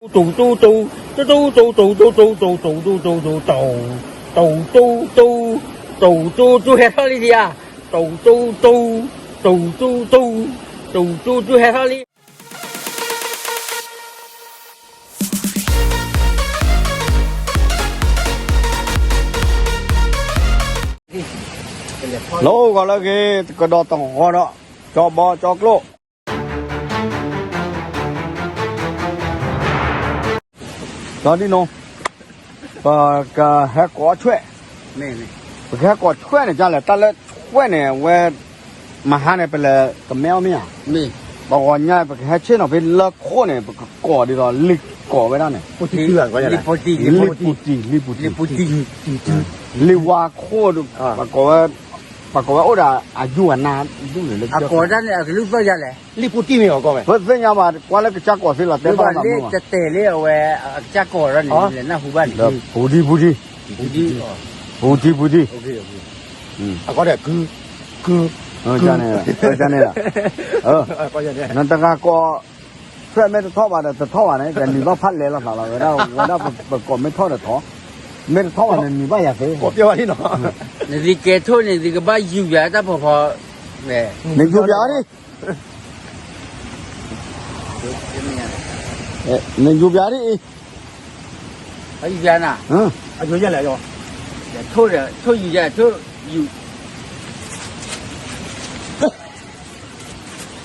တူတူတူ, တူတူတူ, တူတူတူ, တူတူတူ, တူတူတူ, တူတူတူ, တူတူတူ, ဟဲထီၣ်လံဒံးဧါ, တူတူတူ, တူတူတူ, တူတူတူ ဟဲထီၣ်လံ. လၢအိၣ်ဂီၤလၢအဂ့ၤ တကဒီးတဂီၤဒီး ကၠီဘီကၠီကျိၣ် ဒီးဒ်နီၤ, ပကဟဲကိးဆွဲၣ်, ပကဟဲကိးဆွဲၣ်န့ၣ် ကလဲၣ် တၢ်လၢဆွဲၣ်န့ၣ် အဝဲ မဟါန့ၣ် ပလဲၤကမဲအီၤမ့ၢ်ဧါ, ပဂီၤညါ ပကဟဲဆ့ၣ်နီၤဖဲလၢခိၣ်န့ၣ် ပကကိးဒ်သိးလံာ်ကိးဝဲဒၣ်န့ၣ်, လံာ်ပူၤတံၢ်, လံာ်ပူၤတံၢ်, လံာ်ဝါခိၣ်, ပှၤကိးဝဲအိၣ်ဒီးအယူၢ်အနါဒူၣ်န့ၣ်လၢ အကိးတၢ်န့ၣ် အကလုၢ်သၢယၤလဲၣ်, လံာ်ပူၤတံၢ်မ့ၢ်အီၤကီးဝဲ, ပသ့ၣ်ညါဘၣ် ကွၢ်လၢကစၢ်ကိးသ့လီၤ တဲဘၣ်ဘၣ်မ့ၢ်ဘၣ်, တတဲလၢအဝဲ အကစၢ်ကိးဒီးန့ၣ် လဲၤနၢ်ဟူဘၣ်န့ၣ်, ပူၤတံၢ်ပူၤတံၢ်, ပူၤတံၢ်ပူၤတံၢ်, အဃိဒီး ကု, ကု, န့ၣ်, န့ၣ်လီၤ, နတဂၤကိး, ဆွဲၣ်မ့ၢ်တထီၣ်ဘၣ်ဒီး တထီၣ်ဘၣ်န့ၣ် ကနံၤဘၣ်ဖးလဲၤလီၤသးလီၤ, ဝဲဒၣ်, ဝဲဒၣ်ပကိးမ့ၢ်ထီၣ်ဒီးထီၣ်, မ့ၢ်တထီၣ်ဘၣ်န့ၣ် နံၤဘၣ်ယၤသ့, ကိးပျဲဝဲလံနီၤ, နသုကဲထိၣ်န့ၣ် သုကဘၣ်ယူၤယၤတၢ်ဖီဖီ, နယူၤပျဲအီၤဒ် နယူၤပျဲဒ်အံၤ, ယူၤပျဲနၤ, အယိၤယဲလဲၣ်, ထိၣ်ဒီး ထိၣ်ယူၤယဲ ထိၣ်ယူၤ,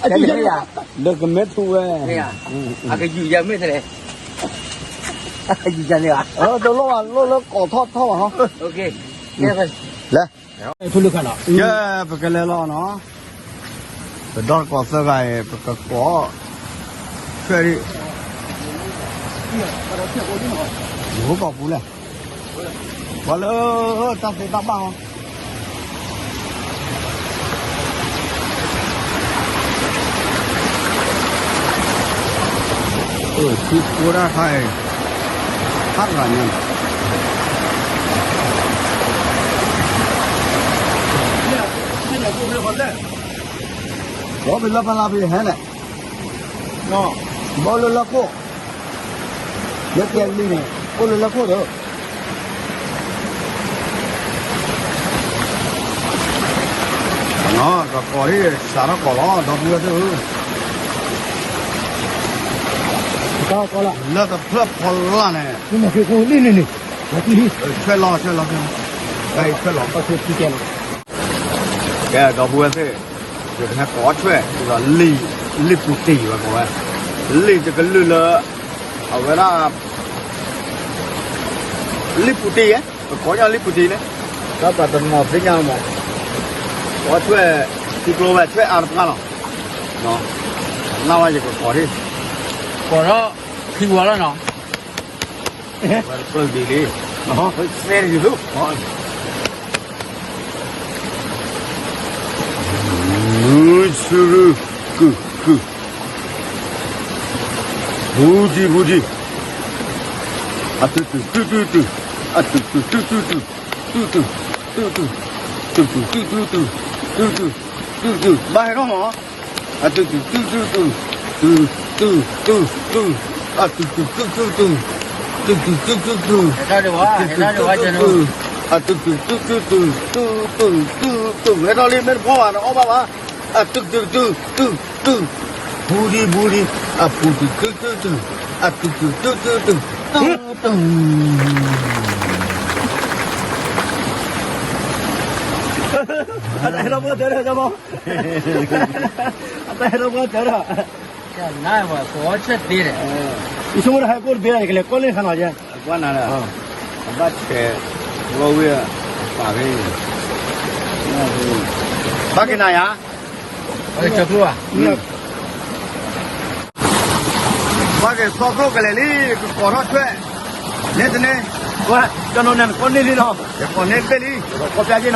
အယိၤယဲ, ဒီးကမဲထူဝဲ, အကယူၤယဲမ့ၢ်တလဲၣ်, ယူၤယဲန့ၣ်ဘၣ်, တလိၣ်ဘၣ် လိၣ်လၢကိးထီၣ်ထီၣ်ဘၣ်ဟီ, လဲၤ ကဲ ပကလဲၤလီၤနီၤ, ပဒီတကိးသၢဂၤအံၤ ပကကိး, ဆွဲၣ်ဒံး, ယဟိကိးပူၤလဲၣ်, ပှၤလၢတၢ်သ့တၢ်ဘၣ်ဟီ ထံကိးဒၣ်ခါအံၤ, ဟးဂၤညါ, ဘီဘ့ၣ်လၢဖးလါဖဲဟဲလဲၣ်, ဘီလၢလၢခိၣ်, လၢကျဲလံန့ၣ် အိၣ်လၢလၢခိၣ်ဒီး ကကိးဒ် စးထီၣ်ကိးလီၤ ဒီပုၢ်ဝဲၢ်သ့ၣ်ဧၢ, လၢတဖျၢၣ်ဖီလာ်န့ၣ်, ဆွဲၣ်လီၤ ဆွဲၣ်လီၤ, ဆွဲၣ်လီၤ, ကဲ ဒီပုၢ်ဝဲၢ်သ့ၣ်, ယကဟဲကိးဆွဲၣ် ဒ်သိးလံာ်, လံာ်ပူၤတံၢ်ဝဲကိးဝဲ, လံာ်တကလုာ်လၢ အဝဲဒၣ် လံာ်ပူၤတံၢ်ယဲ, ပကိးညါလံာ်ပူၤတံၢ်န့ၣ်, တၢ်ပှၤတနီၤသ့ၣ်ညါမး, ကိးဆွဲၣ်, ထံကျိဝဲဆွဲၣ်အါတပှၢ်လီၤ, နၢ်ဝဲယကကိးဒ်, ကိးထီၣ်ခံဝီလီၤနီၤ, ပျၢ်ဒ်လံ, သဲတဂ့ၤသိး ဆူရူ, ကုၢ်, ကုၢ်, ပူၤတံၢ်ပူၤတံၢ်, အတုၤတုၤတုၤတုၤတုၤ, အတုၤတုၤတုၤတုၤတုၤ, တုၤတုၤ, တုၤတုၤ, တုၤတုၤတုၤတုၤ, တုၤတုၤတုၤတုၤ, တုၤတုၤ, ဘၣ်ဟဲထီၣ်မး အတုၤတုၤတုၤတုၤတုၤ, တုၤ, တုၤ, တုၤ, တုၤ, အတုၤတုၤတုၤတုၤတုၤ, တုၤတုၤတုၤတုၤတုၤ, တုၤတုၤတုၤတုၤတုၤ, အတုၤတုၤတုၤတုၤတုၤ, တုၤ, တုၤ, တုၤ, တုၤ, ဟဲထီၣ်လံ မ့ၢ်တဖီၣ်ဘၣ် နအီၣ်ဘၣ်ဘၣ်, အတုၤတုၤတုၤတုၤတုၤ, ပူၤတံၢ်ပူၤတံၢ်, အပူၤတုၤတုၤတုၤတုၤ, အတုၤတုၤတုၤတုၤတုၤ, တုၤ, တုၤ အတၢ်ဟဲထီၣ်ပှၢ်တၢၢ်ဒီး ကၠီဘီ, အတၢ်ဟဲထီၣ်ပှၢ်တၢၢ်ဒီး, ယဆိကမိၣ်တၢ်ဟဲကိၣ်တဘ့ၣ်ဒီး ယကလဲၤကိးလၢခါနီၤယဲ, အကွၢ်နၤဒီး, အဘၣ်ဆဲး, ဝဲဝဲ, ပာ်ဖဲ, ဘၣ်က့ၤနၤယၤ ဘၣ်က့ၤသီကျိၣ် ကလဲၤလံ ကကိးထီၣ်ဆွဲၣ်, န့ၣ်တန့ၣ်, ကၠီနီၤန့ၣ် ကိးန့ၢ်လံနီၤ, ယကိးန့ၢ်တဘ့ၣ်လံ, ကိးပျဲက့ၤနီၤ,